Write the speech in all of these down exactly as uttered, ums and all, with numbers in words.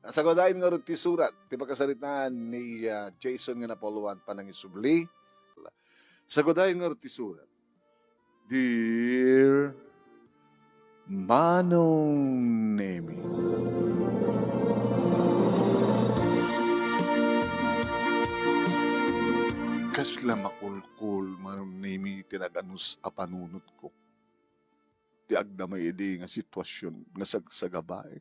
Sagudayonto ngarud ti surat ti pakasaritaan ni, ah, Jason nga napauluan panangisubli. Sagudayonto ngarud ti surat. Dear Manong Nemi. Kasla makulkol, Manong Nemi, ti nag-anus a panunotko. Ti agdama idi nga sitwasyon nga sagsagabaek.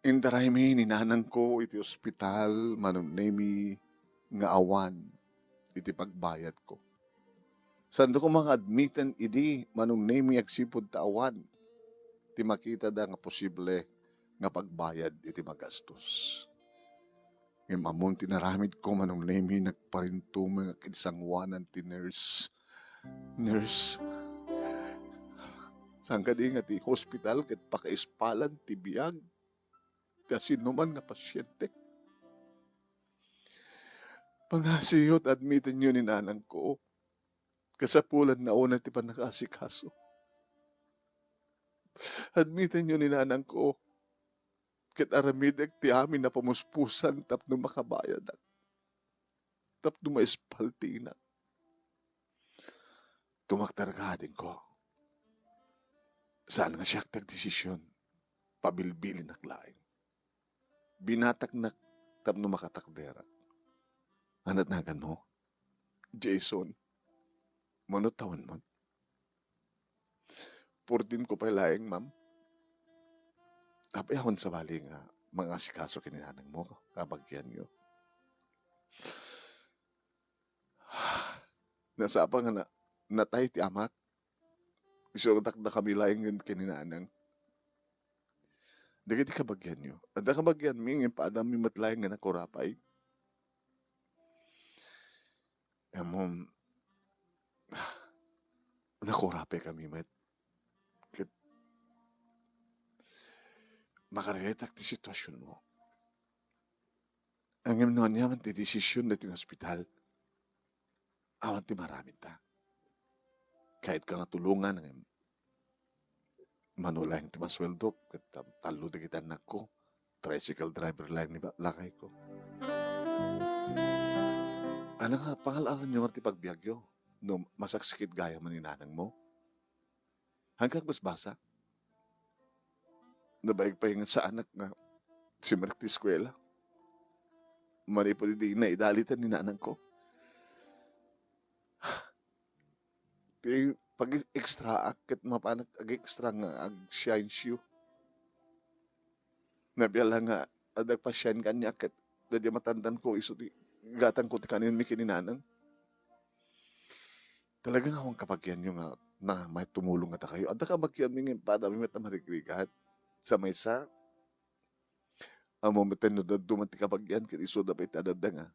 Intaraymi ni nanangko iti ospital, Manong Nemi, nga awan iti pagbayadko. Saanto koma nga admiten idi, Manong Nemi, agsipud ta awan ti makitada nga posible nga pagbayad iti magastos. Ngem ammom ti inaramidko, Manong Nemi, nagparintumeng iti sangoanan ti nurse. Nurse. Saan kadi nga ti hospital ket pakaispalan ti biag ti asinoman nga pasiente. Pangasiyo ta admitenyo ni nanangko. Kasapulanna unay ti pannakaasikaso. Admitenyo ni nanangko. Ket aramidek ti amin a pamuspusan tapno makabayadak, tapno maispal ti inak. Tumakderka, adingko. Saan nga siak ti agdesisyon, pabilbilinak laeng. Binataknak tapno makatakderak. Anat naganmo, Jason, mano tawenmon? Purdinko pay laeng, ma'am. Apay awan sabali nga mangasikaso ken ni nanangmo, kabagianyo? Nasapa nga na-, natay ti amak. Isuratdakami laeng ken ni nanang. Dagiti kabagianyo. Adda kabagianmi nga impadammi met laeng nga nakurapay. Ammom, nakurapay kami met. Ket makarelateak ti situasionmo. Ngem no ania man ti desision daytoy nga ospital, awan ti maaramidta. Kayatka nga tulongan, ngem mano laeng ti masueldok, ket tam-, tallo dagiti annakko, tricycle driver laeng ni ba-, lakayko. Ania nga pangal-alanyo ti pagbiagyo no masaksikit gayam ni nanangmo? Haanka agbasbasa? Nabain pay nga saanak nga simrek ti eskuela. Manipud idi naidalitan ni nanangko. Ti pag-extraak ket mapanak ag-extra nga agsiensyo. Nabiala nga adda pasian kaniak ket daydi matandanko isu ti gatangko ti kaninmi ken ni nanang. Talaga nga awan kabagianyo nga na may tumulong nga dakayo. Adda kabagianmi nga impadami met a marigrigat. Sa maysa, ammo met no dadduma ti kabagian ket isuda pay ti adda nga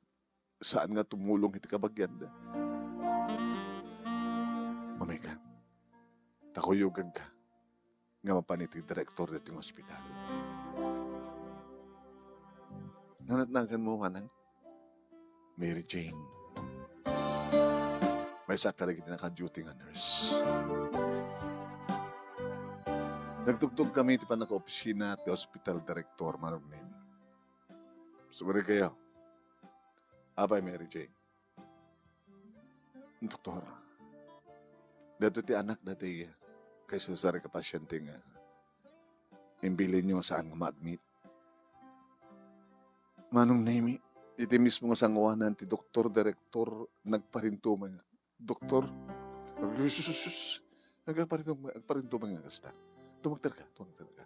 saan nga tumulong iti kabagianda. Mamay ka, ta kuyogagka nga mapan iti direktor ditoy nga ospital. Nanatnagan mo, manang? Mary Jane. Maysa kadagiti naka-duty nga nurse. Nagtugtog kami ti pannakaopisina ti hospital director, Manong Nemi. Sumari kayo. Apay, Mary Jane. Doktor, daytoy ti anak daytoy kay Cesar nga pasyente nga imbilinyo nga saan nga ma-admit. Manong Nemi, iti mismo nga sangoanan ti doktor, direktor, nagparintumeng nga, doktor, sus, sus, sus, nagparintumeng, nagparintumeng nga kasta. Tumangterka, tumangterka.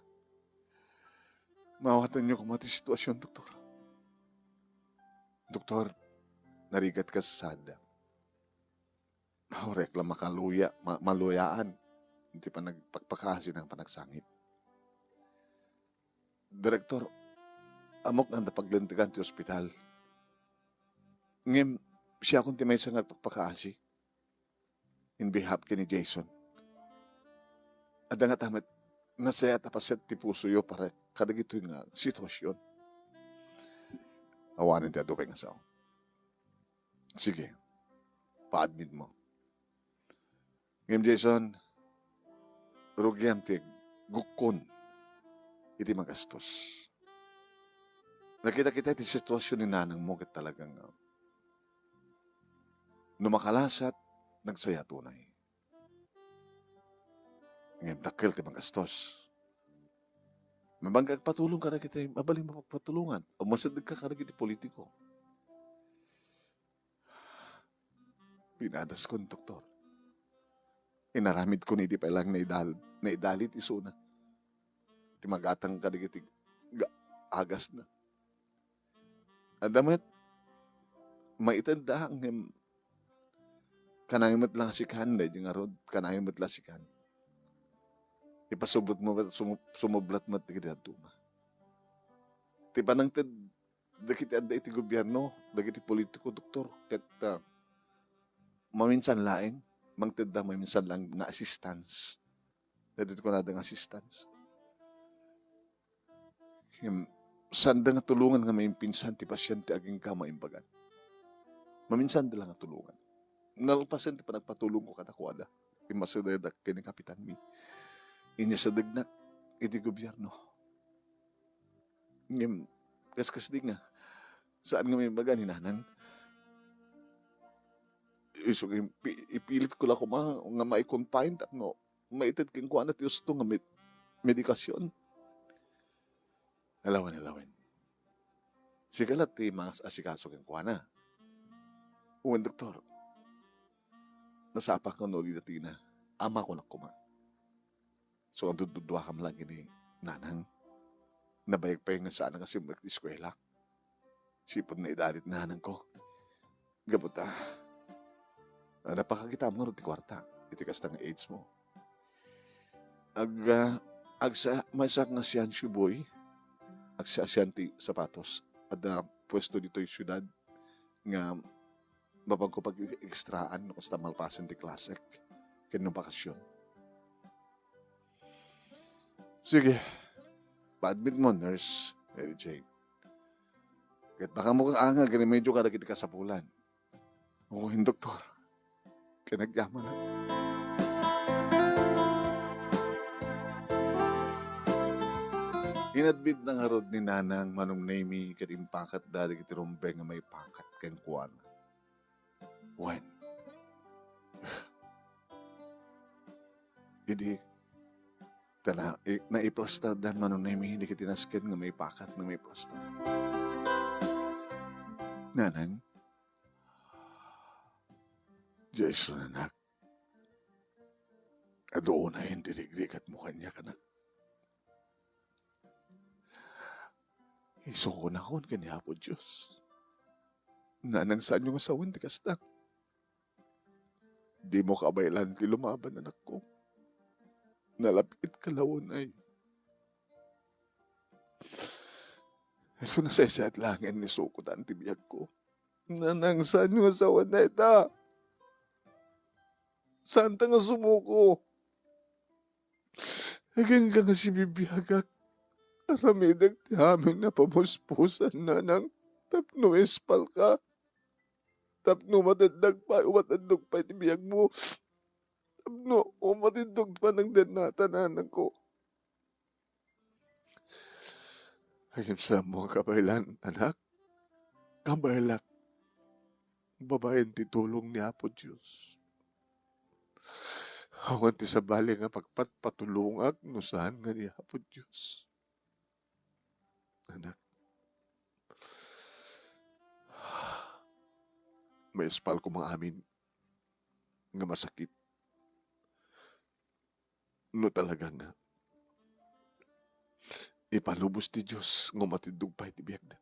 Maawatanyo koma ti sitwasyon, doktor. Doktor, narigatka sa saanda. Awarek la makaluya, ma-, maluyaan iti panagpakpakaasi nga panagsangit. Direktor, ammok nga adda paglintegan ti ospital. Ngem, siakon ti maysa nga agpakpakaasi in behalf ken ni Jason. Adda ngata met nasayaat a paset ti pusoyo para kadagitoy nga sitwasyon. Awanen ti adu pay nga sao. Sige, pa-admit mo. Ngem Jason, rugiam ti gukkon. iti magastos. Nakita-kita iti sitwasyon ni nanangmo ket talagang, ah, no makalasat, nagsaya tunay. Ngem dakkel ti magastos. Mabangka agpatulong kadagiti mabalin mapagpatulongan, o masideg ka kadagiti politiko. Pinadaskon, Doktor. Inaramidkon idi pay laeng naidal-, naidalit isuna ti magatang kadagiti ga-, agasna. Adda met, maitedda, ngem kanayon met la nga sikan, daydi ngarud, kanayon met la sikan. Ipasubot mo met, sumu-, sumublat met dagiti dadduma. Ti panangted dagiti adda iti gobierno, dagiti politiko, Doktor, ket, ah, maminsan laeng, mangtedda maminsan laeng nga assistance. Dagiti kunada nga assistance. Ngem, saanda nga tulongan nga maimpinsan ti pasiente agingga maimbagan. Maminsanda la nga tulongan. Nalpasen ti panagpatulongko kadakuada. Immasidegak ken ni kapitanmi. Inyasidegnak iti gobierno. Ngem, kaskasdi nga, saan nga maimbaga ni nanang. Isu nga ipi-, ipilitko la koma nga mai-confine tapno maited kenkuana ti husto nga med-, medikasyon. Alawen, alawen. Sika la ti mas-, asikaso kenkuana. Wen, Doktor. Nasapak nga no uli datina. Ama ko na koma. So, ang dudduduakam lang ini, nanang. Nabayag pa nga saan nga simmurek ti eskwela. Sipud naidalit nanang ko. Gapu ta, ah, napakakitam ngarud ti kuarta iti kasta nga age mo. Ag-, ah, agsa-, maysak nga siansyo, boy. Agsa-, sian ti sapatos. Adda puesto ditoy siudad nga mapagko pag-extraan no kasta malpasen ti klasek ken no bakasyon. Sige, pa-admit mo, Nurse Mary Jane. Ket baka mo kang anga, agrimedyo kadagiti kasapulan. Oo, doktor. Ken agyaman. Inadmit na ngarud ni Nanang Manong Nemy ket impakatda dagiti rumbeng nga maipakat kenkuana. Wen. Idi, ta na-, i-, naiplastardan Manong Nemy dagiti nasken nga maipakat nga maiplastar. Nanang, Jason, anak, adu unayen ti rigrikatmo kaniak, anak. Isukonakon ken ni Apo Dios. Nanang, saanyo nga sawen ti kasta. Dimo kabaylan ti lumaban, anakko. Nalapit ka la unay. Isu nasaysayaat laengen ni sukotan ti biagko. Nanang, saanyo nga sawen dayta? Saanta nga sumuko? Agingga nga sibibiagak, aramidek ti amin a pamuspusan, Nanang, tapno ispalka. Tapno umateddak pay, umateddak pay ti biagmo. Tapno umateddak pay nagdennata, Nanangko. Ngem saanmo a kabaylan, anak. Kabaylak babaen ti tulong ni Apo Dios. Awan ti sabali nga pagpatpatulongak no saan nga ni Apo Dios. Anak, maispal koma amin nga masakit. No talaga nga ipalubos ti Dios nga umatiddog pay ti biagda.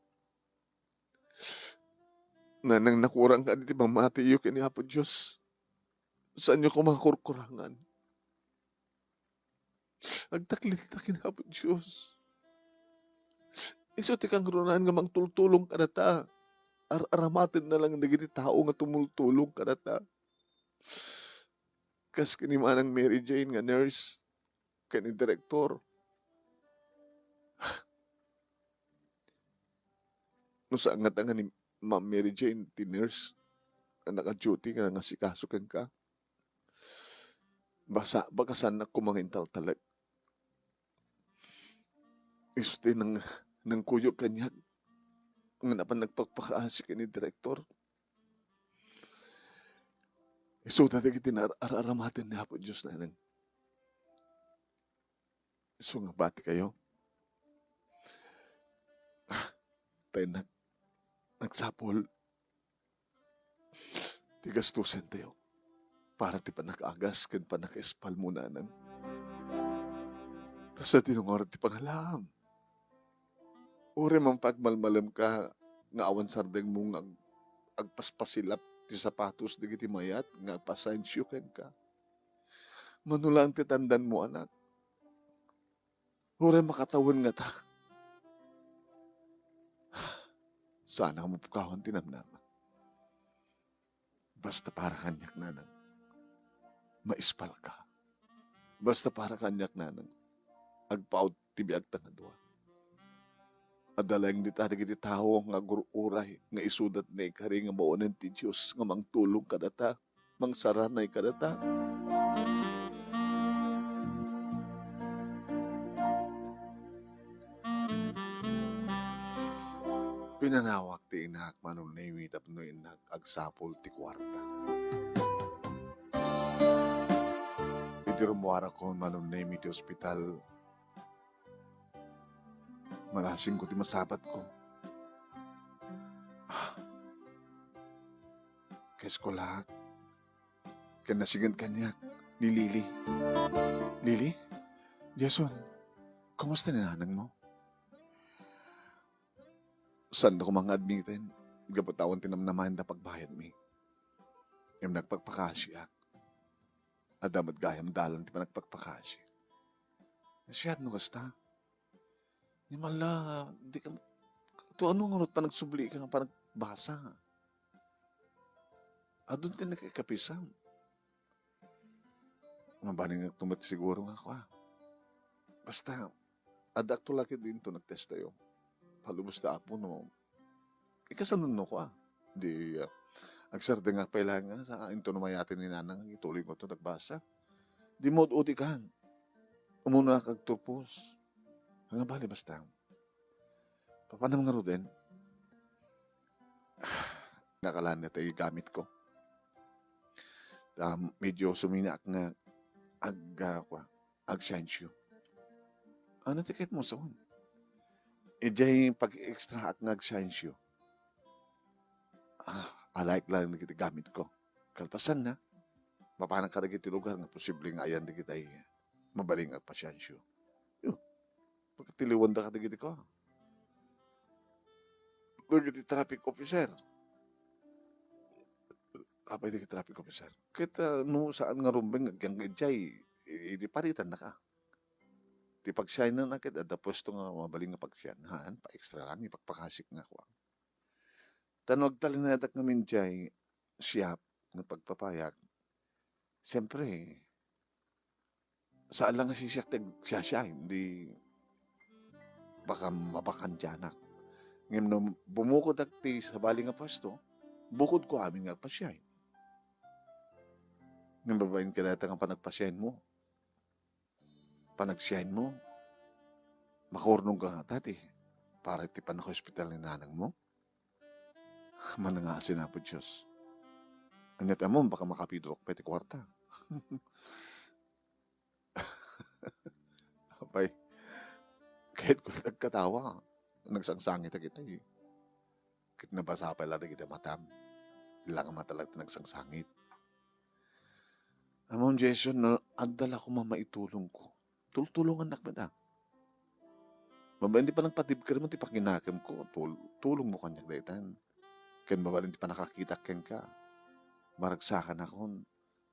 Nanang, nakurang kadi ti pammatiyo ken ni Apo Dios. Saanyo koma kurkurangan. Agtaklitda ken Apo Dios. Isu ti kangrunaan nga mangtultulong kadata. Ar-aramatenna lang dagiti tao nga tumultulong kadata. Kas ken ni Manang Mary Jane nga nurse, ken ni direktor. No saan ngata nga ni Ma'am Mary Jane ti nurse a naka-duty nga nangasikaso kenka, basa-, bakasannak koma nga intaltalek. Isu ti nang-, nangkuyog kaniak nga napan nagpakpakaasi ken ni direktor. Isuda dagiti nar-, ar-aramaten ni Apo Dios, nanang. Isu nga bati kayo. Ah, tay nag-, nagsapul ti gastusen tayo para ti panakagas ken panakaispal mo, nanang. Ta sadino ngarud ti pangalaam? Uray man pagmalmalemka nga awan sardengmo nga ag-, agpaspasilap ti sapatos dagiti mayat nga agpasiensio kenka. Mano laeng ti tandanmo, anak. Uray makatawen ngata. Saan a mapukawon ti namnama. Basta para kaniak, nanang, maispalka. Basta para kaniak, nanang, agpaut ti biagta nga dua. Adda laeng dita dagiti tao nga agur-uray nga isuda ti naikari nga manen ti Dios nga mangtulong kadata, mangsaranay kadata. Pinanawak ti inak, Manong Nemi, tapno innak agsapul ti kuarta. Idi rummuarakon, Manong Nemi, ti ospital, malasingko ti masabatko. Ah. Kaeskuelak, ken nasinged kaniak ni Lily. Lily? Jason, kumusta ni nanangmo? Saanko koma nga admiten, gapu ta awan ti namnamaen ta pagbayadmi. Ngem nagpakpakasiak. Adda met gayam dalan ti panagpakpakasi. Siak no kasta. Ni mala, di ka, to ano nga ngarud panagsublika nga panagbasa? Adun ti nakakapisam. Mabalin nga tumet siguro nga kua. Basta, adda akto lagi dinto nagtestayo. Palubos ta Apo no, ikasanunno kua. Di, ah, agsardengak pay laeng nga, sa, into no mayaten ni nanang, ituloy ko to nagbasa. Di mo ud-udikan. Umuna ka agturpos. Nga bali, basta. Papanam ngaruden? Nakalaan na tayo gamit ko. Ta, medyo suminaak nga ag-, ah, kua, agsiensyo. Ano ti ket mo son? Idiay pag-extraak nga agsiensyo. Ah, alaek lang dagiti gamit ko. Kalpasan na, mapanak kadagiti lugar nga posible nga ayan dagiti mabalin nga agpasiensyo. Yo, pagtiliwanda kadagiti ko. Dagiti traffic officer. Apay dagiti traffic officer? Ket, ah, no saan nga rumbeng agyan nga idiay, i-, idi paritan na ka. Ti pagsianan na ket adda puesto nga mabalin nga pagsian. Haan, pa-extra lang, ipakpakasik nga kuan. Ta no agtalinayadak ngamin diay siak nga pagpapayag, siyempre, saan lang nga siak ti agsiasiay, di baka mabakandianak. Ngem no bumukodak ti sabali nga puesto, bukodko amin nga agpasiay. Ngem babaen kadayta nga panagpasiaymo, panagsiaymo, makurnongka ngata ti para iti pannakaospital ni nanangmo? Manangasin, Apo Dios. Ania't ammom, baka makapidrok pay ti kuarta. Apay, kayatko la agkatawa. Nagsangsangitak ita, eh. Ket nabasa pay la dagiti matam. Lang mata la ti nagsangsangit. Ammom, Jason, no adda la koma maitulongko, tultulongannak met, a. Babaen ti panangpadibkermo ti pakinakemko, tul-, tulongmo kaniak daytan. Ken mabalin ti panakakitak kenka, maragsakanakon,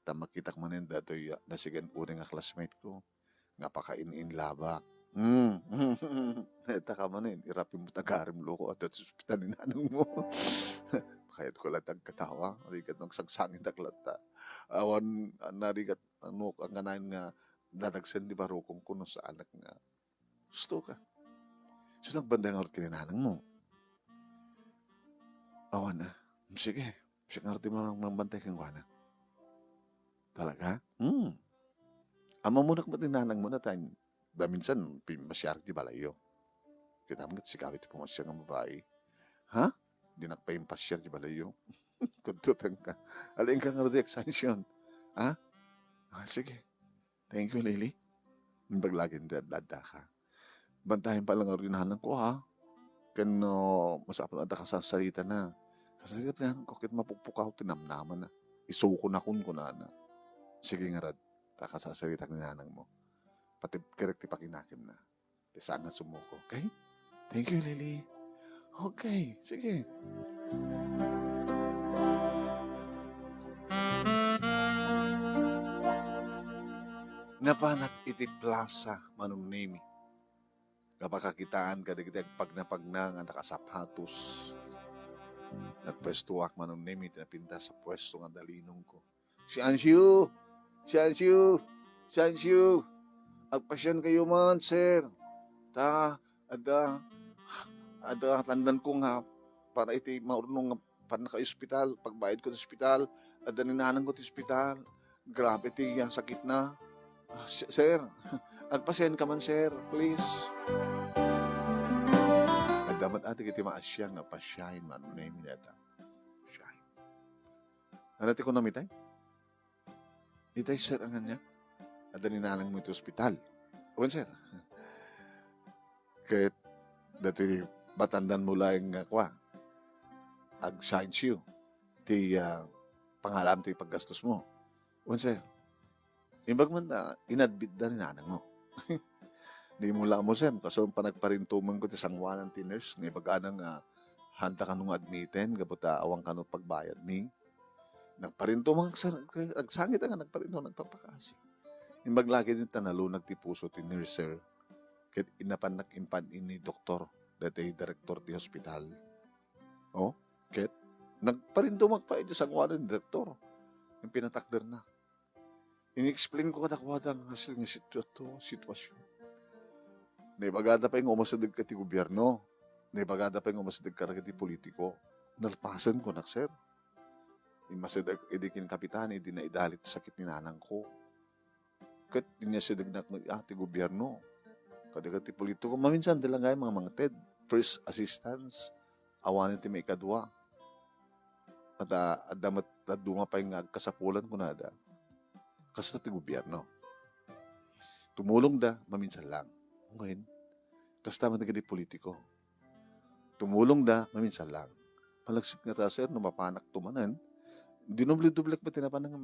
ta makitak manen datoy a nasigen uray nga classmate ko nga pakain-inlabak. Hmm. Ita ka manen, irapim mo tagarim loko, adda ti ospital ni nanangmo. Kayatko la ti agkatawa, rigat no agsangsangitak latta. Awan, narigat, ano, ang kanayon nga dadagsen di barukong ko no saanak nga. Gusto ka. So, nagbantay ngarud ken ni nanangmo? Awan, a. Sige, siak ngarud ti mang-, mangbantay kenkuana. Talaga? Hmm. Ammonak met ni nanangmo, a, ta, da minsan, pin-, masiarak ti balayyo. Kita met sika ti pumasiar nga babai. Ha? Dinak pay impasiar ti balayyo. Kudtutengka. Alaingka ngarud, extension. Ha? Ah, sige. Thank you, Lily. Imbag lagi ti adda-addaka. Bantayan pa lang ngarud ni nanangko, ha? Ken, no, masapul adda kasasarita na. Kasasarita ni nanangko, ket mapukpukaw ti namnama na. Isuko na kun kunana. Sige ngarud, ta kasasarita ni nanangmo. Pati kerek ti pakinakemna. Ti saan nga sumuko, okay? Thank you, Lily. Okay, sige. Napanak iti plaza, Manong Nemi. Kapakakitaan kadagiti agpagnapagna nga nakasapatos. Nagpuestoak, Manong Nemi, iti napintas a puesto nga adda linongko. Siansiyo! Siansiyo! Siansiyo! Agpasiankayo man, sir. Ta, adda, adda tandanko nga para iti maurnong nga pannakaospital, pagbayadko ti ospital, adda ni nanangko ti ospital. Grabe ti, ah, sakitna. Ah, si-, sir, agpasianka man, sir, please. Adda met adi iti maasian nga pasiaen, Manong Nemi, dayta. Siaen. Ano ti kunam itay? Itay, sir, ang anya? Adda ni nanangmo iti ospital. Wen, sir. Ket datoy matandanmo laeng nga kua, agsiansiyo ti, ah, pangalam ti paggastosmo. Wen, sir. Imbag man, ah, inadmitda ni nanangmo. Di mo la ammo, sir, kastoy panagparintumengko ti sangoanan ti nurse nga ibagana nga haanda kano nga admiten gapu ta awan kano pagbayadmi. Nagparintumeng agsa-, agsangit nga nagparintumeng nagpapakaasi. Imbag lagi dita nalunag ti puso ti nurse, sir. Ket innapannak impan ni doktor, daytoy direktor ti hospital. Oh, ket nagparintumeng pay iti sangoanan ni direktor. Ken pinatakderna. In-explainko kadakuada nga sining situa-, situasion. Naibagada pay nga umasideg ka ti gobierno. Naibagada pay nga umasideg ka dagiti politiko. Nalpasen, kunak, sir. Immasideg idi ken kapitan, idi naidalit ti sakit ni nanangko. Ket inyasidegnak met, ah, ti gobierno. Kadagiti politiko, maminsan, dila ngay mga mangted. First assistance. Awanen ti maikadua. At, ah, adda met dadduma pay nga agkasapulan kunada. Kasta ti gobierno. Tumulongda, maminsan lang. Ngayon, kasta met dagiti politiko. Tumulongda, maminsan lang. Malagsit ngata, sir, no mapanak tumanen. Dinoble-doblek met ti napanan nga,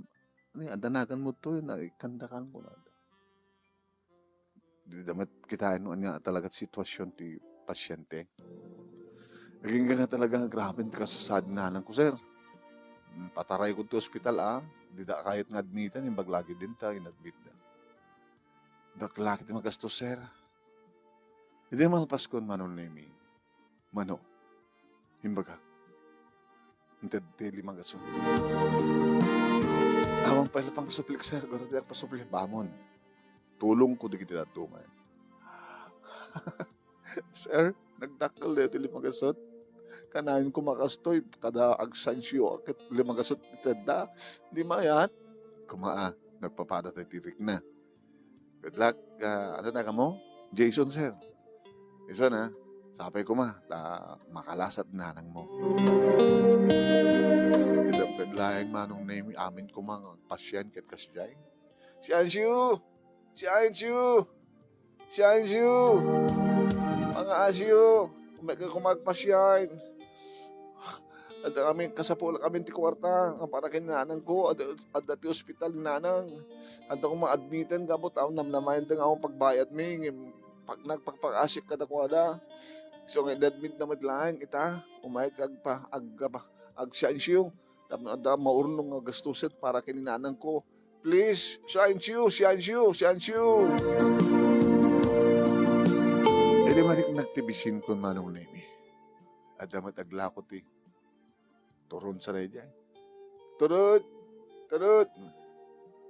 ni, adda naganmo to, na ikandakan kunada. Dida met kitaen no ania talaga ti situasion ti pasiente. Agingga nga talaga nga grabe ti kasasadi ni nanangko, sir. Mm, patarayko ti ospital, ah. Dida kayat nga admiten, imbag lagi dinta, inadmitda. Dakkel ti magastos, sir. Idi malpaskon, Manong Nemi, mano, imbagak, inted ti lima gasut. Awan pay la pangasuplik, sir. Pero diak pasupli, bamon. Tulongko dagiti dadduma. Sir, nagdakkel daytoy lima gasut. Kanayon koma kastoy, kada agsiansiyo ket lima gasut itedda. Di mayat. Kumaa, nagpapada tay ti rikna. Good luck. Ah, ano na kamo? Jason, sir. Jason, ha? Sapay koma, ta makalasat nanangmo. Itam ket laeng, Manong Nemi, amin koma nga agpasian ket kasdiay. Siansiyo! Siansiyo! Siansiyo! Mga asiyo! Umay ka koma agpasian. Adda kami, kasapulak kami ti kuarta nga para ken nanangko. Adda, adda ti ospital ni nanang. Adda koma admiten gapu ta namnamaenda nga awan pagbayadmi. Ngem pag nagpakpakasik kadakuada. So, nga inadmitna met laeng ita. Umay ka agpa-, agpa-, agsiansiyo. Tapno adda maurnong nga gastusen para ken ni nanangko. Please, siansiyo, siansiyo, siansiyo. Idi mariknak ti bisinkon, Manong Nemi. Adda met aglako ti turon sa daydiay. Turut! Turut!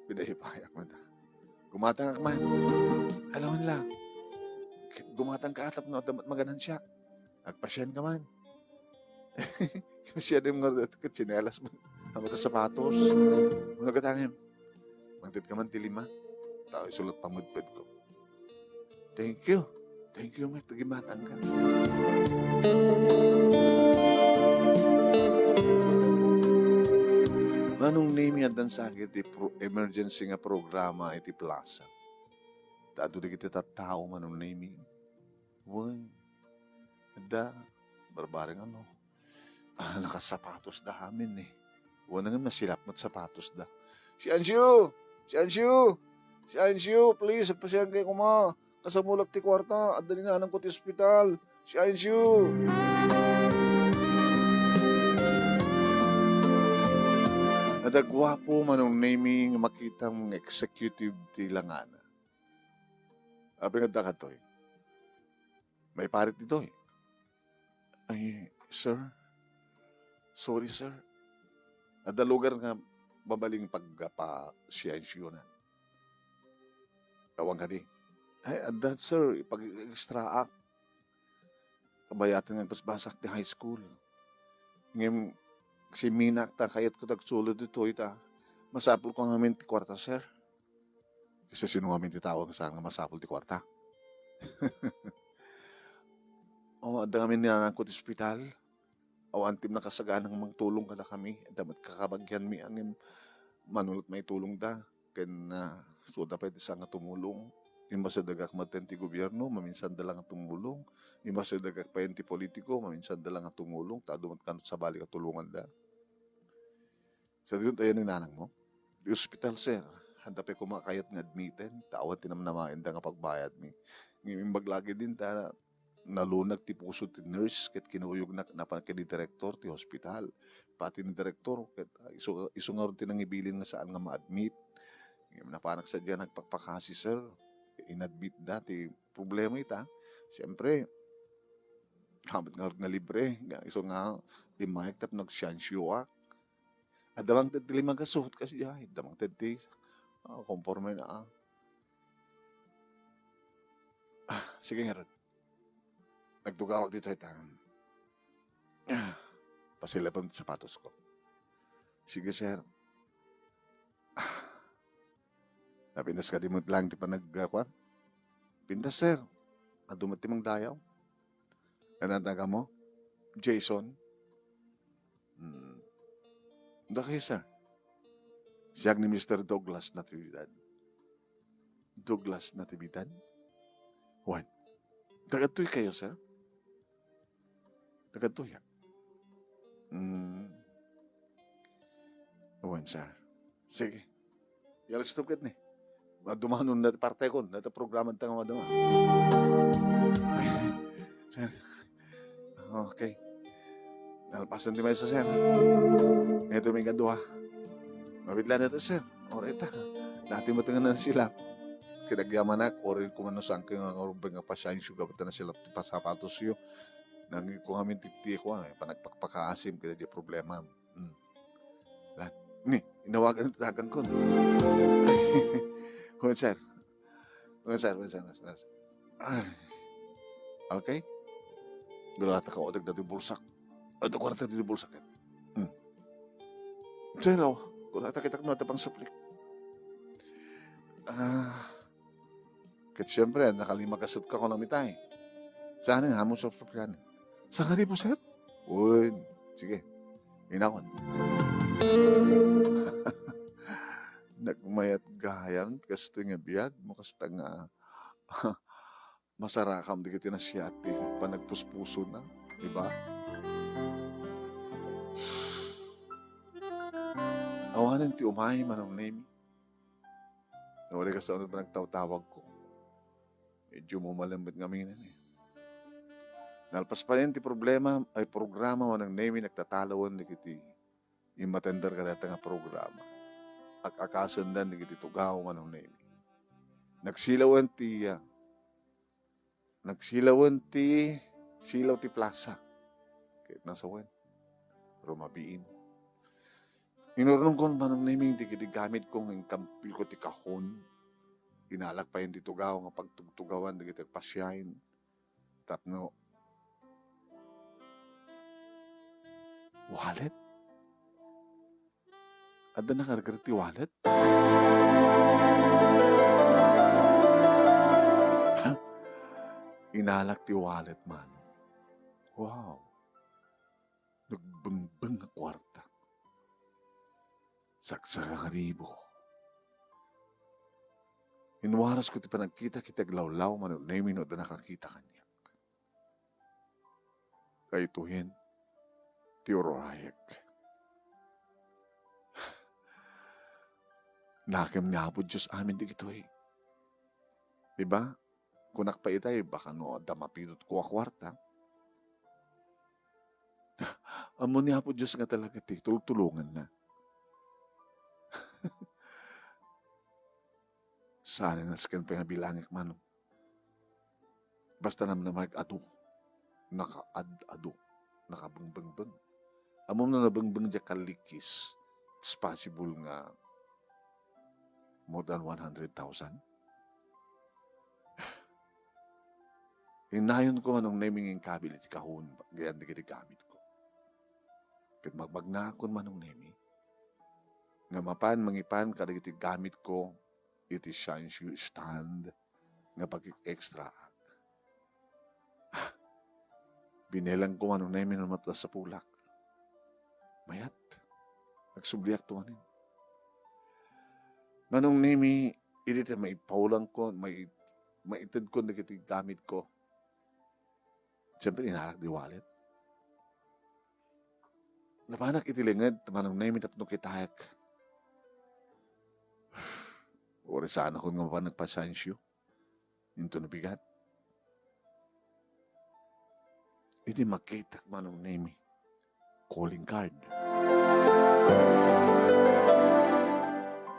Pinahipayak man. Gumatangak man. Alawan la. Ket gumatangka tapno adda met maganansiak. Agpasianka man. Siya din nga ket tsinelas man. Amo ta sapatos. Ano ka tangem? Mangted ka man ti lima. Tao isulat pamedpedko. Thank you. Thank you, met, gimatangka. Manong Nemi, addan sakit ti pro-, emergency nga programa iti plaza. Ta adu dagiti tattao, Manong Nemi. Wen, adda, barbareng ano. Ah, nakasapatos da amin eh. Wen, ngem nasilap met sapatos da. Siancio! Siancio! Siancio, please, agpasianka koma. Kasamulak ti kuarta, adda ni nanangko ti ospital. Siancio! Adda guapo, Manong Nemi, nga makitam nga executive ti langana. Apay nga adda kadtoy? Maiparit ditoy. Ay, sir. Sorry, sir. Adda lugar nga mabalin pagpasiansionan. Awan kadi. Ay, adda, sir, ipag-extraak. Kabayatan nga agpaspasak ti high school. Ngem, siminak ta kayatko ti agsulo ditoy ta masapulko ngamin ti kuarta, sir. Kasi sino ngamin ti tao nga saan nga masapul ti kuarta? O, adda ngamin ni nanangko ti ospital. Awan ti nakasaganang mangtulong kadakami. Adda met kakabagianmi, ngem mano la't maitulongda. Ken, ah, isuda pay ti saan nga tumulong. Imbasidagak met ti gobierno, maminsanda la nga tumulong. Imbasidagak pay ti politiko, maminsanda la nga tumulong. Ta adu met kano sabali nga tulonganda. Sa diyon tayo ni nanang mo? Di ospital, sir. Handa pay koma kayat nga admiten. Ta awan ti namnamaenda nga pagbayadmi. Ngem imbag lagi din ta nalunag ti puso ti nurse ket kinuyogna napan ken ni direktor ti hospital. Pati ni direktor ket, ah, isu, isu ngarud ti nangibilin nga saan nga ma-admit. Ngem napanak sadiay nagpakpakasi, sir. Inadmitda ti problema ita. Siyempre, hamat ngarud nga libre. Nga isu nga immayak tapno agsiansioak. Adda mangted ti lima nga suot kasdiay. Adda mangted ti, ah, konporme na, ah. Ah, sige ngarud. Nagtugawak ditoy ta, ah, pasilapen ti sapatosko. Sige, sir. Ah, napintas kadi met laeng ti panag-, ah, kuan? Pintas, sir. Adu met ti mangdayaw. Ano ang taga mo? Jason? Hmm. Dakay, sir. Siak ni Mister Douglas Natividad. Douglas Natividad? Wen. Taga-adtoy kayo, sir? Taga-adtoy, ah. Hmm. Wen, sir. Sige. Yalistop ket ni. Madumanon na ti partekon, na ti programa ta nga maduma. Sir. Okay. Nalpasan ti maysa, sir. Ito may kadua. Mabitla na to, sir. Oray ta. Dati mo nga nasilap. Kinagyamanak, oray kumano saan kayo nga urubay nga pasyansyo, gabat na silap ti pasapatos yo. Nangiko ngamin ti, ti, kuwan, eh, panagpakpakaasim, kaya di problema. Hmm. Lan. Ni, inawagan ti tagang ko. Wen, sir. Wen, sir, wen, sir, wen, sir. Ay. Okay? Gulata ka, otek dati bulsak. Ato kwarta dati bulsak, eh. Hmm. Sir, oh, gulata kita kung nata pang suplik. Ah, ket siyempre, nakalima ka suot ka ko namitay. Saan nga hamon sa suplik? Saan ka di po, sir? Uy, sige. Inakon. Nagmayat gayam, kastoy nga biag mo, kasta nga masarakam dagiti nasiat ti panagpuspuso na, di ba? Awanen ti umay, Manong Nemi. Uray kasta unay panagtawtawag ko. Medyo mumalem met ngamin, eh. Nalpas pa rin ti problema, ay programa, Manong Nemi, nagtatalawen dagiti immatender kadata nga programa. Ak-akasendan dagiti tugaw, Manong Nemi. Nagsilawen ti, ah, nagsilawen ti silaw ti plasa. Ket nasawen, rumabiin. Inurnongkon, Manong Nemi, dagiti gamitko nga inkampilko ti kahon. Inalak pay ti tugaw nga pagtugtugawan dagiti agpasiyaen. Tapno wallet? Adda nakargar ti wallet? Inalak ti wallet, Manong. Wow! Nagbengbeng a kuarta. Sagsagaribo. Inwarasko ti panagkitak iti aglawlaw, Manong Nemi, no adda nakakita kaniak. Kaytoyen ti ururayek. Nakem ni Apo Dios amin dagitoy. Diba? Kunak pay itay, baka no adda mapidotko a kuarta. Ammo ni Apo Dios nga talaga ti tultulonganna. Saan a nasken pay nga bilangek, Manong. Basta namnamaek adu, nakaad-adu, nakabengbeng. Ammom no nabengbeng diay kalikis, it's possible nga more than one hundred thousand. Innayonko, Manong Nemi, nga inkabil iti kahon, gayan dagiti gamitko. Ket magmagnaakon, Manong Nemi, nga mapan mangipan kadagiti gamitko iti Sanshio stand nga pagik-extraak. Ah, binelangko, Manong Nemi, no adda sapulak. Mayat. Agsubliakto manen. Manong Nemi, idi ta maipawlangko, mai-, maitedko dagiti gamitko. Siyempre, inalak di wallet. Napanak iti linged, Manong Nemi, tapno kitaek. Uri saan a kun nga mapan nagpa-Sanshio. Inton bigat. Idi makitak, Manong Nemi, calling card.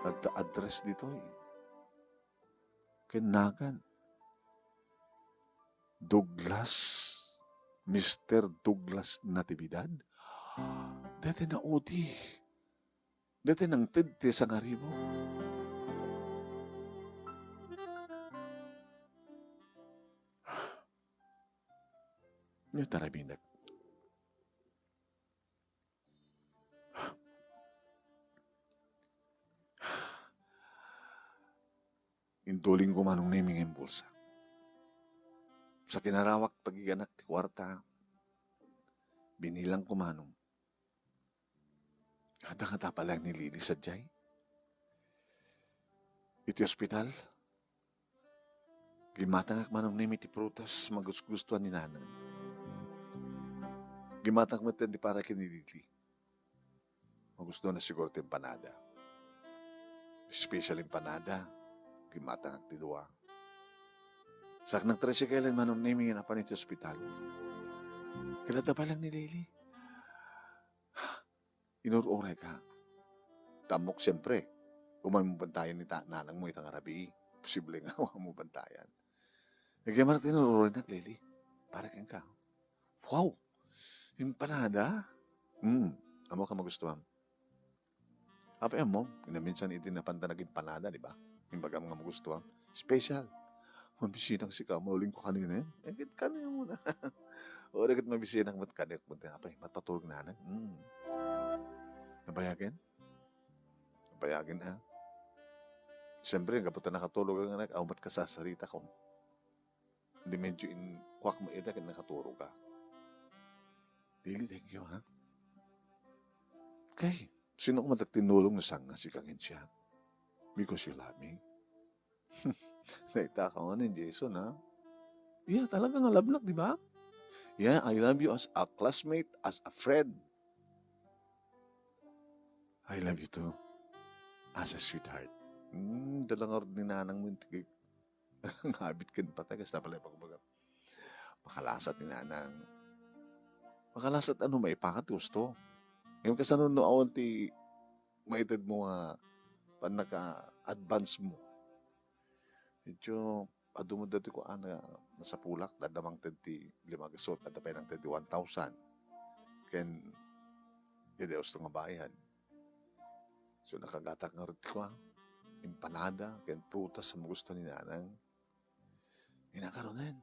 Adda address ditoy. Ken nagan. Douglas, Mister Douglas Natividad? Daytoy naudi. Daytoy nangted ti sangaribu. Nia ti aramidek. Indulingko, Manong Nemi, nga imbulsa. Sa kinarawak pagiganak ti kuarta, binilangko, Manong. Adda ngata pay laeng ni Lily sadiay? Iti ospital, gimmatangak, Manong Nemi, ti prutas a magusgustoan ni Nanang. Gimmatangak met ti para ken ni Lily. Magustuanna siguro ti empanada. Special empanada. Gimmatangak ti dua. Sa nagtricycle-en, Manong Nemi, nga napan iti ospital, ket adda pay laeng ni Lily. Inur-urayka. Ta ammok, siempre, umay mo bantayan ni ta-, nanangmo ita nga rabii. Posible nga awan mo bantayan. Nagyamanak ti inur-uraynak, Lily. Para kenka. Wow! Empanada? Hmm. Ammok a magustuam. Apay ammom, naminsan idi napanta nag-empanada, di ba? Imbagam nga magustuam. Special. Mabisinak sika, maulingko kanina. Eh, ket kanina muna. O, ket mabisinak met kaniak met. Apay, matpaturog Nanang. Hmm. Nabayagen? Nabayagen, ah. Siyempre, gapu ta nakaturog nga anak, awan met kasasaritakon. Di medyo in-, kuak mo ida ket nakaturog ka. Lily, thank you, ha? Okay. Sino man ti tinulong no saan nga sika ngem siak? Because you love me. Naita ka man ni Jason, ha? Yeah, talaga nga love nak, di ba? Yeah, I love you as a classmate, as a friend. I love you too. As a sweetheart. Hmm, dala nga ni nanang mo yung tigig. Ngabit ken patay, kasta pala yung pagbaga. Makalasat ni nanang. Makalasat ano, maipakat ti gusto. Ngayon, kasano no awan ti maited mo nga pannaka-advance mo? Medyo adu met dati ko, ah, na, nasapulak, dadamang ted ti lima gasot, adda pay nang ted ti one thousand. Ken, di, di gusto nga bayad. So, nakagatak nga rut ko, ah. Empanada, ken prutas, sa gusto ni nanang. Inakaronen.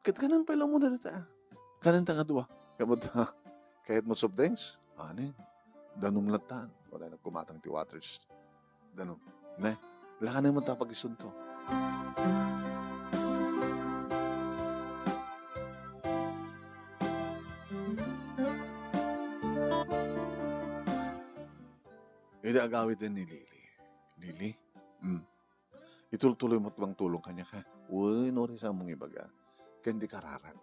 Ket kanen pay lang muna dita, ah. Kanen ta nga dua. Kayat mo, kayat mo soft drinks? Anin. Danum latan. Wala nagkumatang ti waters. Danum. Ne? Lakanen mo ta pag-isunto. Idi agawiden ni Lily. Lily? Hmm. Itultuloy mo ti mangtulong kaniak, ha? Wen, uray saan mo nga ibaga. Ken di kararag.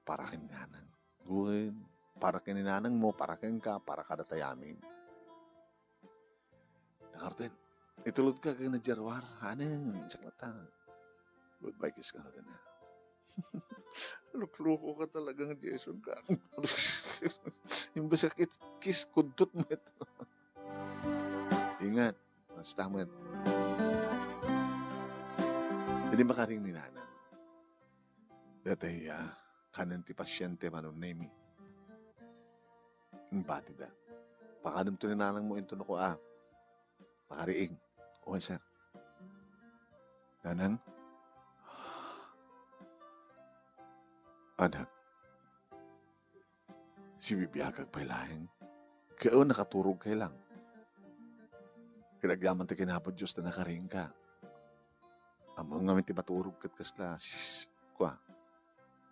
Para ken ni nanang. Wen, para ken ni nanang mo, para kenka, para kadatayo amin. Nakarten, itulod ka ken ni Gerwar. Aneng, siak latta. Goodbye kiss ka na din, ha? Lukloko ka talaga nga Jason ka. Imbes nga kit-, kiss, kudtot met. Ingat, basta met. Idi makaring ni nanang. Datay, ah, kanen ti pasyente, Manong Nemi. Impatida. Pakadem to ni nanang mo into no ko, ah. Pakariing. Okay, sir. Nanang? Anak, sibibiagak pay laeng. Kaya nakaturog kay lang. Kinagyaman ti kinapo Diyos na nakariing ka. Ammo ngamin ti maturog ket kasla, sis, kua,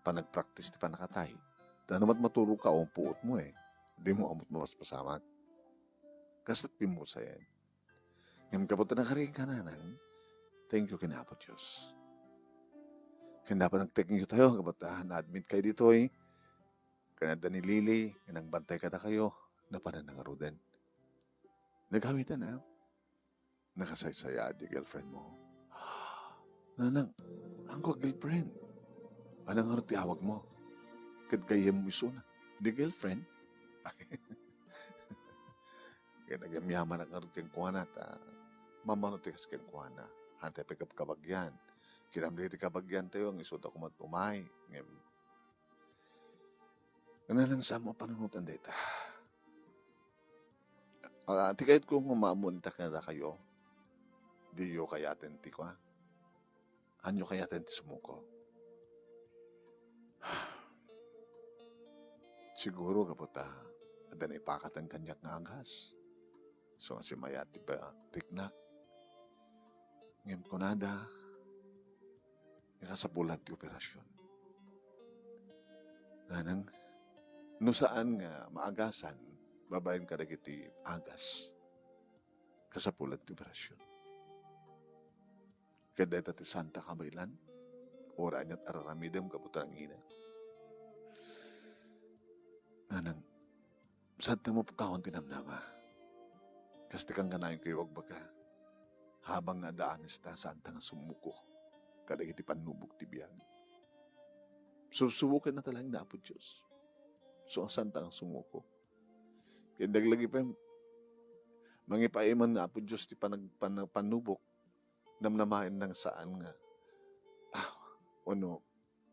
panagpraktis ti pannakatay. Ta no mat-, maturog ka, umpuot mo eh. Di mo amot mapaspasamak. Kasta't pimusayan. Ngem gapu ta nakariing ka, nanang, thank you ken Apo Dios. Ken dapat nag-thank you tayo, gapu ta na-admit kayo ditoy, ken adda ni Lily, nga nagbantay kadakayo, napanan nangaruden. Nagawid na, nakasaysaya di girlfriend mo. Nanang, haanko a girlfriend. Ania ngarud ti awag mo? Ket gayyem mo isuna. Di girlfriend? Ket agyamyamanak ngarud kenkuana, ta mamano ti kas kenkuana. Haantay pay kabkabagian. Kinamli ti kabagiantayo, nga isuda koma umay. Ngem, nanang, saan mo a panunoten dayta. Ah, ti kayatko nga maammo ita kadakayo, diyo kayaten ti kua. Anyo kayaten ti sumuko? Siguro gapu ta adda naipakaten kaniak nga agas. So, simayat ti ba-, tiknak. Ngem kunada, nga kasapulan ti operasyon. Nanang, no saan nga maagasan babaen kadagiti agas, kasapulan ti operasyon. Ket dayta ti saanta kabaelan, uray aniat a raramidem gapu ta nangina. Nanang, saanta nga mapukawan ti namnama. Kas ti kangkanayon kayo agbaga, habang nga adda angesta, saanta nga sumuko kadagiti pannubok ti biag. Subsuboken na talaga na Apo Dios. So, saanta nga sumuko. Ket laglagipen, mangipaay man na Apo Dios ti panag-, pan-, pannubok, namnamaen nang saan nga, ah, ono,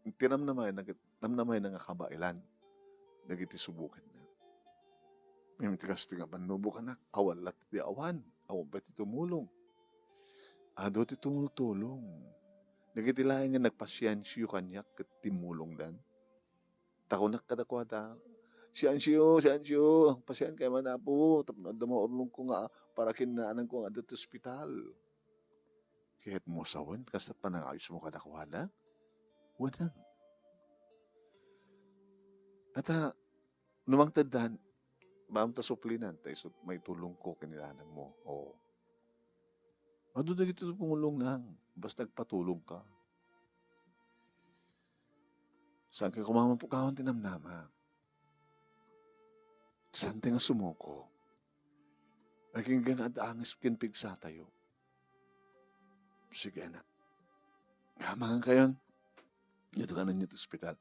ti namnamaen na ket, namnamaen na nga kabaelan dagiti suboken na. Ngem ti kastoy nga pannubok, anak, awan latta ti awan, awan pay ti tumulong. Adu ti tumultulong. Dagiti laeng nga nagpasiensiayo kaniak ket timmulongdan. Ta kunak kadakuada, "Siensiayo, siensiayo, pasienkayo man, Apo, tapno adda maurnongko nga para ken nanangko nga adda ti ospital." Ket mo sawen, kasta panangayusmo kadakuada? Wen. Ata, no mangteddan, maam ta suplinan, ta isu ti maitulongko ken ni nanangmo. O. Adu dagiti tumulong nang, basta agpatulong ka. Saan kay koma mapukawan ti namnama? Saanta nga sumuko? Agingga nga adda angis ken pigsatayo. Sige, anak. Hamangan kayon. Dito ka ninyo ti ospital.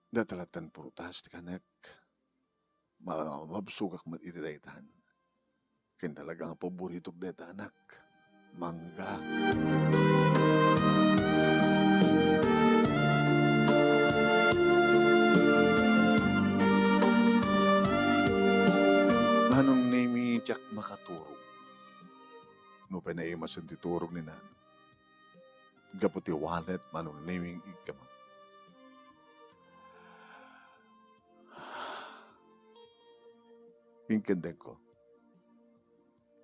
Datalattan prutas ti kanek. Ma-, mabsogak met iti daytan. Ken talaga nga paboritok dayta, anak. Mangga. Manong Nemi, diak makaturog. Nupay naimasen ti turog ni Nana. Gapu ti wallet, Manong Nemi, igkama. Inkendengko,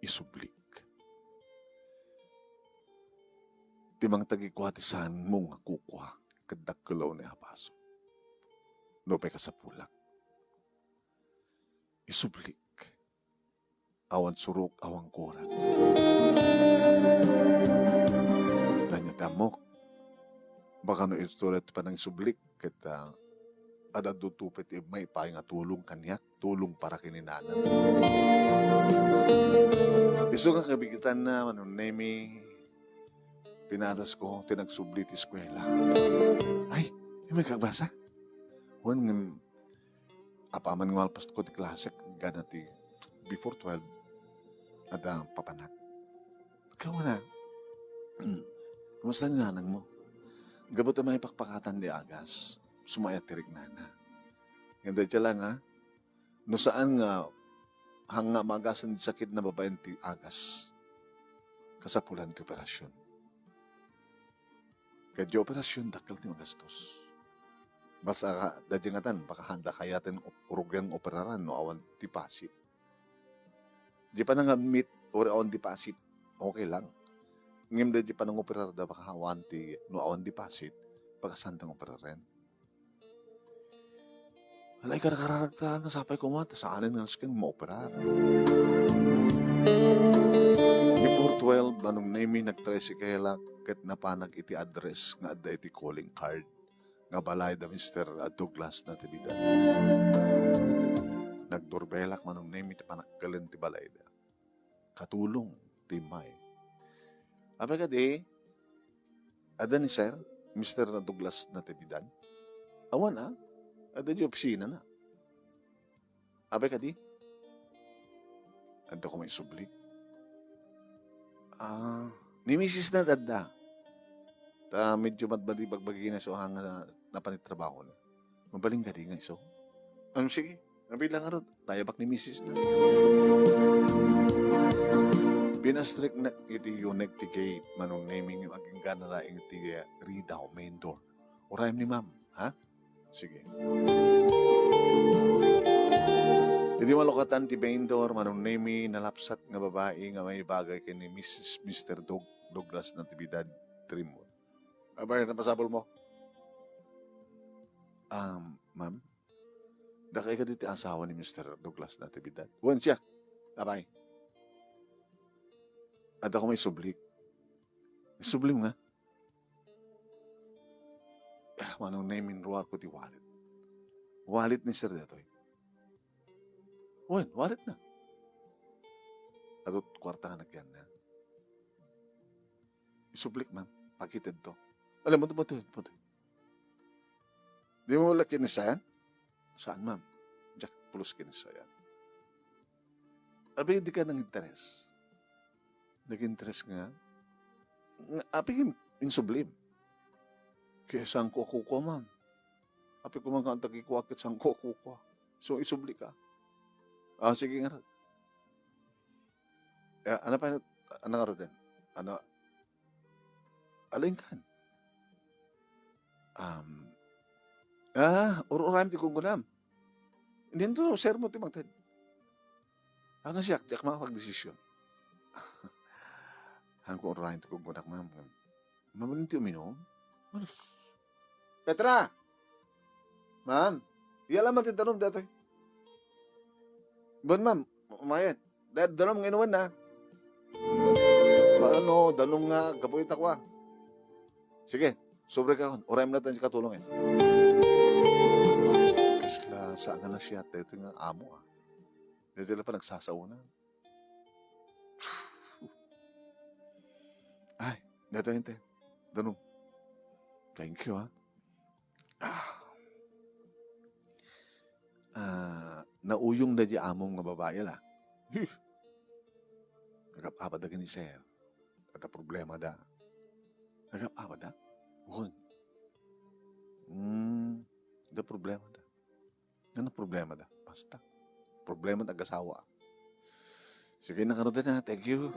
isublik ti mangtagikua ti saanmo nga kukua ket dakkelawna a paso. Nupay kasapulak, isublik awan surok, awan kurang. Ania ti ammok? Baka no istorya ti panangisublik, ket, ah, adda duto pay ti maipaay nga tulong kaniak, tulong para ken ni nanang. Isu nga kabigetanna, Manong Nemy, pinatasko ti nagsubli ti eskuela. Ay, di may kagbasa? Wen, ngem, apaman nga malpasko ti klase, gana ti before twelve, adda papanak. Kauna, kumusta ni nanang mo? Gapu ta maipakpakatan di agas, sumayat ti riknana. Ngem dayta la nga, no saan nga hanga maagasan ti sakit na babaen ti agas, kasapulan ti operasyon. Ket di operasyon, dakkel ti magastos. Basta ka, daydi ngatan, baka handa kayaten op-, rugian operaran no awan deposit. Di panang-admit, or awan deposit, okay lang. Ngem daydi panangoperar da, baka awan ti, no awan deposit, baka saan ti operaren. Alay, karkararagta nga sapay koma, ta saanen nga nasken maoperar. Before twelve, Manong Nemy, nagtricycle-ak ket napanak iti address nga adda iti calling card nga balay da Mister Douglas Natividad. Nagdurbelak, Manong Nemy, ti panakkelek ti balayda. Katulong ti immay. Apay kadi, adda ni Sir, Mister Douglas Natividad? Awan, a? Adda di opisina na. Apay kadi? Adda ko maisubli. Ah, ni misis na adda. Ta medyo madmadi bagbagina so hanga napan ti trabaho na. Mabalin kadi nga isu? Ano, sige. Nabilang nga ron. Tayabak ni misis na. Pinastriknak iti uneg ti gate, Manong Nemy, agingga na laeng iti, eh, ridaw, main door. Urayem ni ma'am, ha? Sige. Idi malukatan ti main door, Manong Nemy, nalapsat nga babai nga maibagay ken ni Misis Mister Doug-, Douglas Natividad Trimon. Abay, napasabol mo? Um, ma'am, dakay kadi ti asawa ni Mister Douglas Natividad? Wen, siak. Abay. Adda ko maisubli. Isublim nga. Ah, Manong Nemy, inruarko ti wallet. Wallet ni Sir daytoy. Wen, wallet na. Adda ti kuarta nga nagyan na. Isublik, ma'am. Pakited to. Alam mo, mo, mo, mo. Di mo wala kinisayan? Saan, ma'am? Diak pulos kinisayan. Abi, di ka nang interes. Nag-interes nga. Nga, abi, in-, insublim. Kaya saan ko ako kuha, ma'am? Abi ko man ka ang tagikuha, kaya saan ko ako kuha. So, isubli ka. Ah, sige nga. Eh, ano pa, ano nga rin? Ano, alin kan? Um, ah, ur-, urayem ti gunggunam. Hindi to, sir mo ti mangted. Ano siya, diak makapagdesisyon. Ang ko urayem ti gunggunak, ma'am. Mabalin ti uminom? Ano? Petra! Ma'am, iya laman ti danum datoy. Bon, ma'am, umayat. Dahil danum nga inuman na. Paano, danum nga gapu ita kwa? Sige, sobre ka, uray mo na tayo katulong eh. Kasla, saan nga na siya, ito nga amo ah. Dito sila pa nagsasauna. Ay, dito, hinte. Danum. Thank you, ha. Ah. Ah, nauyong da di amom nga babae la. Nagap-apa da ken ni sir. Adda problema da. Nagap-apa da? Wen. Hmm, adda problema da. Ano problema da? Basta. Problema ti agasawa. Sige na, karon na. Thank you.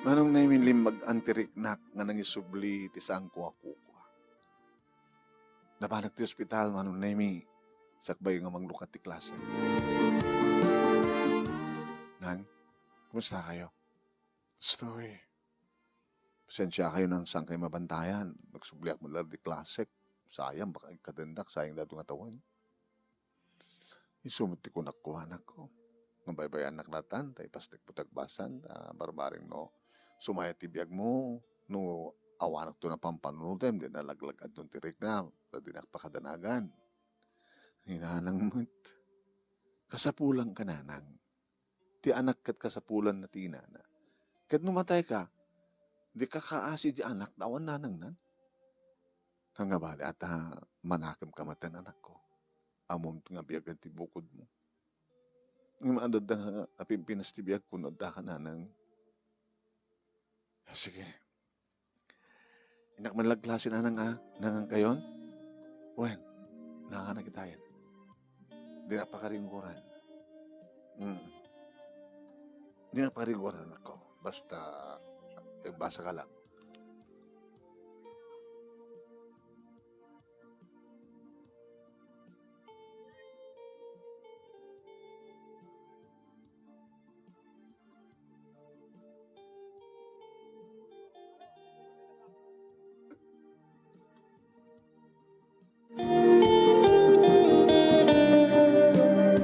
Manong Nemy, limmag-an ti riknak nga nangisubli ti sangko a kukua. Napanak ti ospital, Manong Nemy, sakbay nga manglukat ti klase. Nang, kumusta kayo? Stoy. Pasensya kayo nang saan kayo mabantayan. Nagsubliak man lang di klasek. Sayang, baka ikkadendak, sayang daytoy nga tawen. Isu met ti kunak, anakko, nga baybay-annak latta ta ipastekmo ti agbasan, ta barbareng no sumaya ti biagmo, no awanakto napampanunotem, di nalaglag-adton ti rikna, ta dinak pakadanagan. Ni nanang met, kasapulanka, nanang. Ti anak ket kasapulanna ti inana. Ket no matayka, dika kaasi ti anak ta awan nanangnan. Ngem bale, ata manakemka met, anakko. Ammom nga biagen ti bukodmo. Ngem adda nga napimpinas ti biagko no addaka nanang. Sige. Innak man la klase nanang a, nanangkayon? Wen, nanganak itayen. Dinak pakaringgoran. Mm. Dinak pakaringgoran, anakko. Basta, eh, basa ka lang.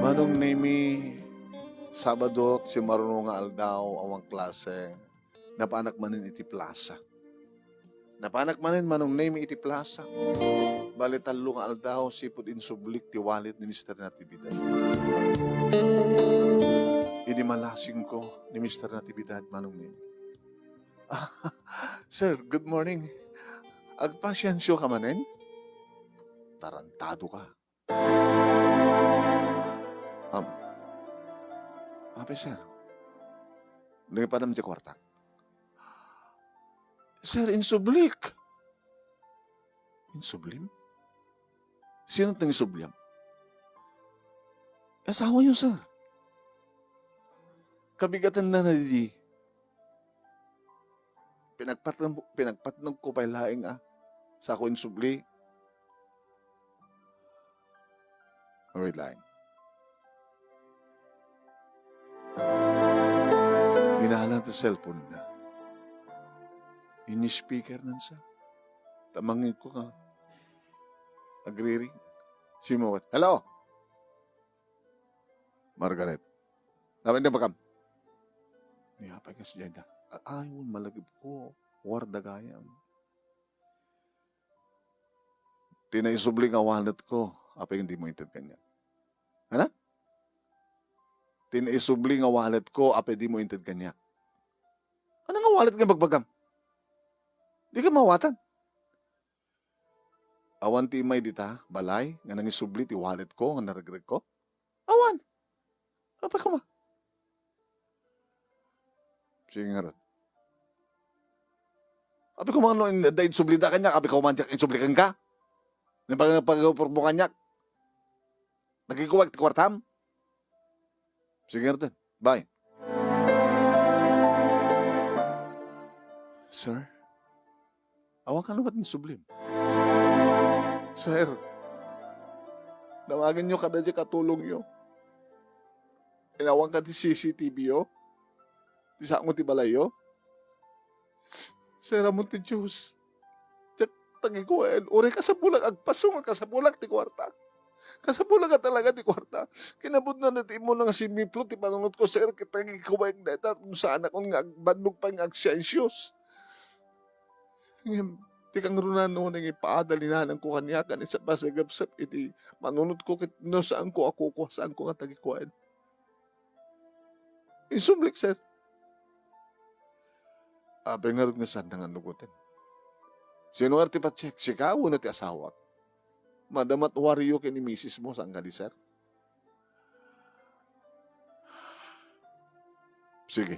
Manong Nemi, Sabado, simaruno nga aldaw, awan klase. Napanak manen iti plasa. Napanak manen Manong Nemi iti plasa. Bale, tallo nga aldaw, sipud insublik ti wallet ni Mister Natividad. Idi malasingko ni Mister Natividad, Manong Nemi. "Sir, good morning. Agpasiensioka manen? Tarantado ka." "Am, apay, sir? Nangipadam ti kuarta?" "Sir, insublik." "Insublim? Sino ti nangisublim?" "Asawayo, sir. Kabigatanna na didi. Pinagpatnag-, pinagpatnagko pay laeng a, sako insubli." Wait lang. Inala ti cellphone na. Ini-speaker nan sa. Ta mangngegko nga agriring. Simmawat. "Hello? Margaret. Napay ti bagam?" Ni apay kas jayda. "A-, ayon, malagipko. Warda gayam. Ti naisubli nga walletko, apay dimo inted kaniak?" Ana? "Ti naisubli nga walletko, apay dimo inted kaniak?" Ano nga wallet nga bagbagam? Dika mawatan. Awan ti immay dita balay nga nangisubli ti walletko nga naregregko? Awan. Apay koma? Sige ngarud. Apay koma no in-, da insublida kaniak, apay koma diak insubli kenka? Nagpag-, pag-, pag-, kaniak? Nagikuwag ti kuartam? Sige ngarud. Bye. Sir? Awan kano met insublim? Sir, damagenyo kada diay katulongyo. Inawan ka ti C C T V yo? Ti sango ti balayyo? Sir, ammom ti Dios. Diak tagikuaen. Uray kasapulak agpaso nga kasapulak ti kuarta. Kasapulak nga talaga ti kuarta. Kinapudnona ti imuna nga simiplo ti panunotko, sir, ket tagikuaek dayta no saanakon nga agbannogpay nga agsiensios. Ngem, ti kangrunaan unay nga ipaada ni nanangko kaniak, ket sa pasagepsep iti manunotko, ket no saanko a kukua, saanko nga tagikuaen. Insublik, sir. Apay ngarud nga saanna nga annugoten? Sino nga ti pacheck? Sika wenno ti asawak? Madama ti wariyo ken ni misismo, saan kadi, sir? Sige.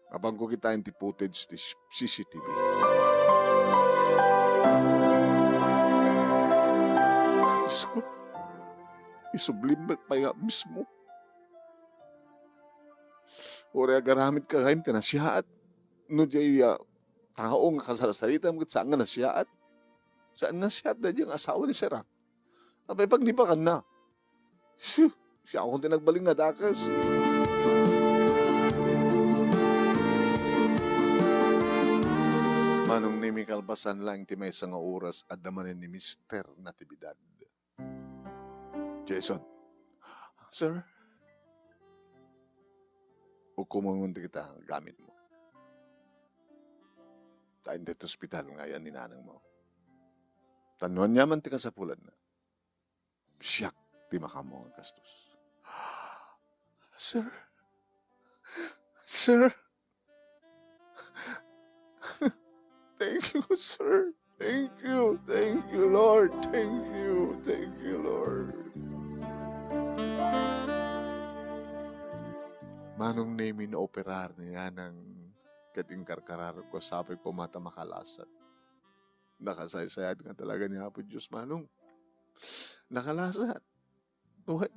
Apanko kitaen ti footage ti C C T V. Diyos ko, isublim met pay nga mismo. Uray agaramid ka gayam ti nasiaat. No diay, ah, tao nga kasarsaritam ket saan nga nasiaat. Saan nga nasiaat daydiay nga asawa ni Sir, ah. Apay pagnipakanna? Su, siakon ti nagbalin nga dakes. Manong Nemi, kalpasan laeng ti maysa nga oras, adda manen ni Mister Natividad. Jason, "Sir, ukomon dagita gamitmo. Ta idiay ospital nga ayan ni nanangmo. Ta no aniaman ti kasapulanna, siak ti makaammo nga gastos." "Sir, sir, thank you, sir. Thank you, thank you, Lord. Thank you, thank you, Lord." Manong Nemi, naoperar ni nanang ket inkarkararagko, sapay koma ta makalasat. Nakasaysayat nga talaga ni Apo Dios, Manong. Nakalasat. Wen,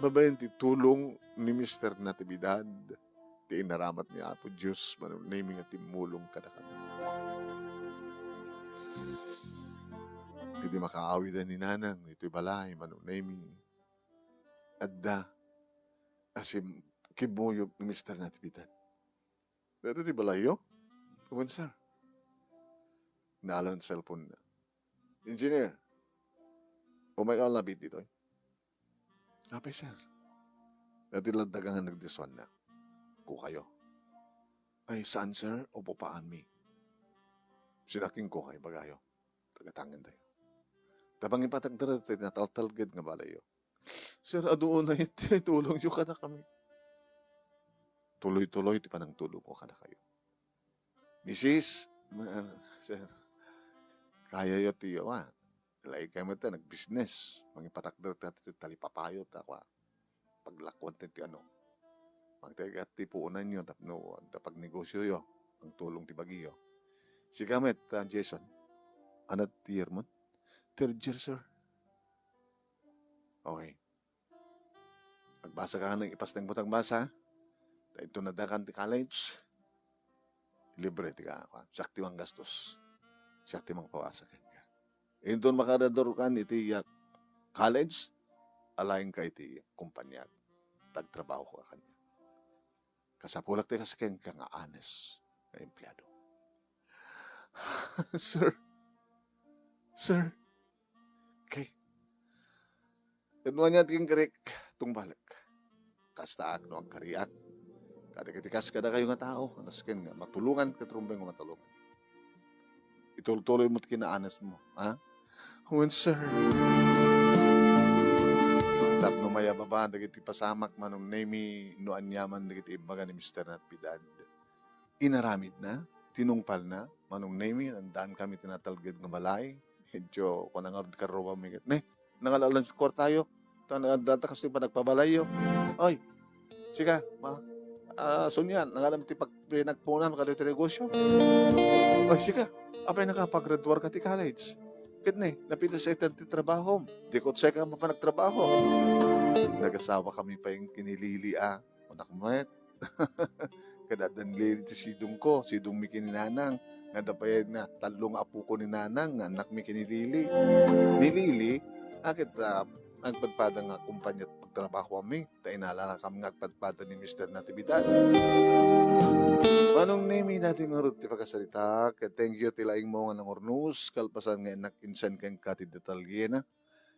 babaen ti tulong ni Mister Natividad, ti inaramat ni Apo Dios, Manong Nemi, nga timmulong kadakami. Idi makaawiden ni nanang ditoy balay, Manong Nemi, adda a sim-, kimmuyog ni Mister Natividad. "Daytoy ti balayyo?" "Wen, sir." Naalan ti cellphone-na. "Engineer, umayka labi ditoy." "Apay, sir?" "Daytoy ti laddagan nga nagdiswanna. Kukayo." "Ay, saan, sir? Upupaanmi." "Sinakin ko kay bagayo. Tagatangentayo. Ta mangipatagder ti nataltalged nga balayyo." "Sir, adu unay ti tulongyo kadakami. Tuloy-tuloy ti panangtulongko kadakayo." "Misis, ma-, sir, kayayo ti, awan, laikayo met ta nagbisnes, mangipatakder ta ti talipapayo, ta kua, paglakuan ti, ti ano. Magtaygat ti puonanyo tapno adda pagnegosioyo, mangtulong ti bagiyo. Sika met, ah, Jason, anad ti yearmo?" "Third year, sir." "Okay. Agbasa ka nga ipasnekmo ti agbasa. Ta inton addakan ti college, libre ti ka-, kuan. Siak ti manggastos. Siak ti mangpawasa kenka. Inton makagraduar ka iti, ah, college, alaenka iti kompaniak. Tagtrabaho ka kaniak. Kasapulak ti kas kenka nga honest nga empleado." "Sir, sir, kay, ket no ania ti inkarik, tungbalek. Kastaak no agkariak kadagiti kas kadakayo nga tao, a nasken nga matulongan ket rumbeng nga matulongan. Itultuloy mo ti kinaanesmo, ha?" "Wen, sir." Tapno mayababa dagiti pasamak, Manong Nemi, no aniaman dagiti imbaga ni Mister Natividad. Inaramidna, tinungpalna, "Manong Nemi, nagdaan kami ti natalged nga balay." Medyo kuna ngarud karruami ket, "Ne, nangala-alam ti kuartayo. Ta nagdata kasi panagpabalayyo. Ay, sika, ma, ah, Sonia, nangalam ti pag-, pinagpunan kadagiti negosyo. Ay, sika, apay nakapagraduar ka ti college? Ket ne, napita sa itan ti trabahom. Di ko sa ka mapanagtrabaho." Nagasawa kami pay kinilili, ah. Kunak met. Ket addan lili ti sidongko, sidongmi ken ni nanang, nga adda pay na tallo nga apoko ni nanang, nga annakmi ken ni Lili. Ni Lili, a ket, ah, nagpadpada nga kumpaniat pagtrabahoanmi, ta inalakam nga agpadpada ni Mister Natividad. Manong Nemi, daytoy ngarud ti pakasaritak, ket thank you ti laingmo nga nangurnos, kalpasan nga innak-, insenken ka ti detalyena.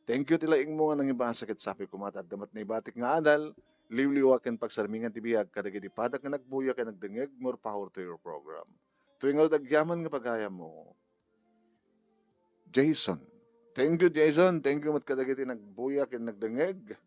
Thank you ti laingmo nga nangibasa ket sapay koma ta adda met naibatik nga adal, liwliwa ken pagsarmingan ti biag kadagiti padak nga nagbuya ken nagdengngeg. More power to your program. Toy ngarud agyaman nga pagayammo, Jason. Thank you, Jason. Thank you met kadagiti nagbuya ken nagdengngeg.